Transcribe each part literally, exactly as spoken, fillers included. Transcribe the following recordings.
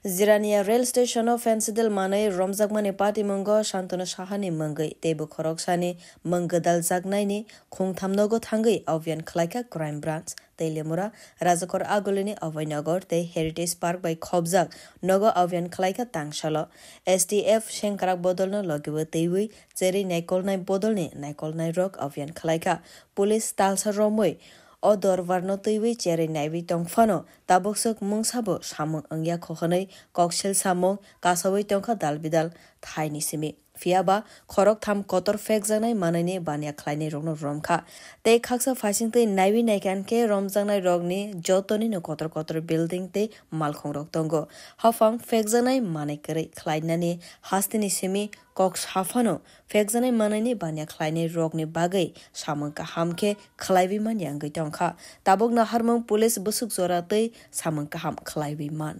Jirania rail station-o fentanyl manwi romjakmani patimungo Shantanu Sahani mungwi teibo khoroksani mung gwdaljaknaini khungtham nogo thangwi abhiyan khlaikha Crime Branch. Teilemura, Rajakor Agulini Abhaynagar tei Heritage Park bai khobjak nogo abhiyan khlaikha tangsalo. S D F sengkrak bodolno logibo twiwi cherwi naikolnai bodolni naikolnairok abhiyan khlaikha. Police talsa romwi o dorbarno twiwi cherwi naiwi tongphano, tabukswk mungsabo samung wngya kho hwnwi koksil samung kasawi tongkha dalbidal thaini simi. Phiyaba khoroktham kotor phekjaknai manwini baniya khlainairokno romkha. Tei khaksa phaisingtwi naiwi naikha hinkhe romjaknairokni jotonino kotor kotor building tei malkhungrok tongo. Haphang phekjaknai manwi kwrwi khlainani hasteni simi kok saphano phekjaknai manwini baniya khlainairokni bagwi samung kaham khe khlaiwi manya wngwi tongkha. Tabuk naharmung police bwswk jora twi samung kaham khlaiwi man.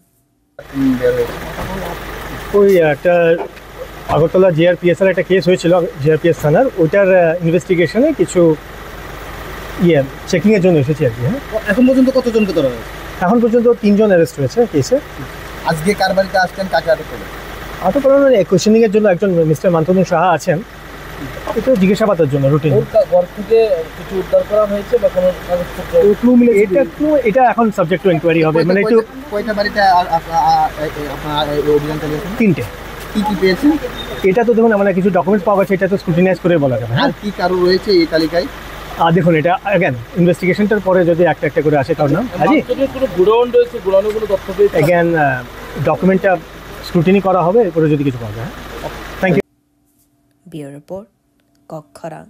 ওই একটা আগরতলা জিআরপিএস এর একটা কেস হয়েছিল, জিআরপিএস থানার, ওইটার ইনভেস্টিগেশনে কিছু ইয়ে চেকিং এর জন্য এসেছি আর কি। হ্যাঁ, এখন পর্যন্ত কতজনকে ধরা হয়েছে? এখন পর্যন্ত তিনজন অ্যারেস্ট হয়েছে কেসে। আজকে কার বাড়িতে আসছেন, কাকে আটক করলেন? আটক করার মানে কোশ্চেনিং এর জন্য একজন মিস্টার মান্থনু সাহা আছেন, এটা জিজ্ঞাসাবাদের জন্য রুটিন। ওর কা-, ঘর থেকে কিছু উদ্ধার করা হয়েছে বা কোনো কাগজপত্র? এটা ক্লু, এটা এখন সাবজেক্ট টু ইনকোয়ারি হবে। কয়টা, মানে একটু কয়টা, কয়টা বাড়িতে আ-, আ-, আ-, আ-, এ-, এ-, আপনারা এই অভিযান চালিয়েছেন? তিনটে। কি কি পেয়েছেন? এটা তো দেখুন, আমরা কিছু ডকুমেন্টস পাওয়া গেছে, এটা তো স্ক্রুটিনাইজ করে বলা যাবে। হ্যাঁ, আর কি কারো রয়েছে এই তালিকায়? আর দেখুন, এটা অ্যাগেন ইনভেস্টিগেশনটার পরে যদি একটা একটা করে আসে কারোর নাম। আচ্ছা, হাজি? মাংস নিয়ে কোনো গোডাউন রয়েছে, গোডাউনের কোনো তথ্য পেয়েছেন? অ্যাগেন, আহ, ডকুমেন্টটা স্ক্রুটিনি করা হবে, এরপরে যদি কিছু পাওয়া যায়। Thank you. Bureau Report, Kokkhorang.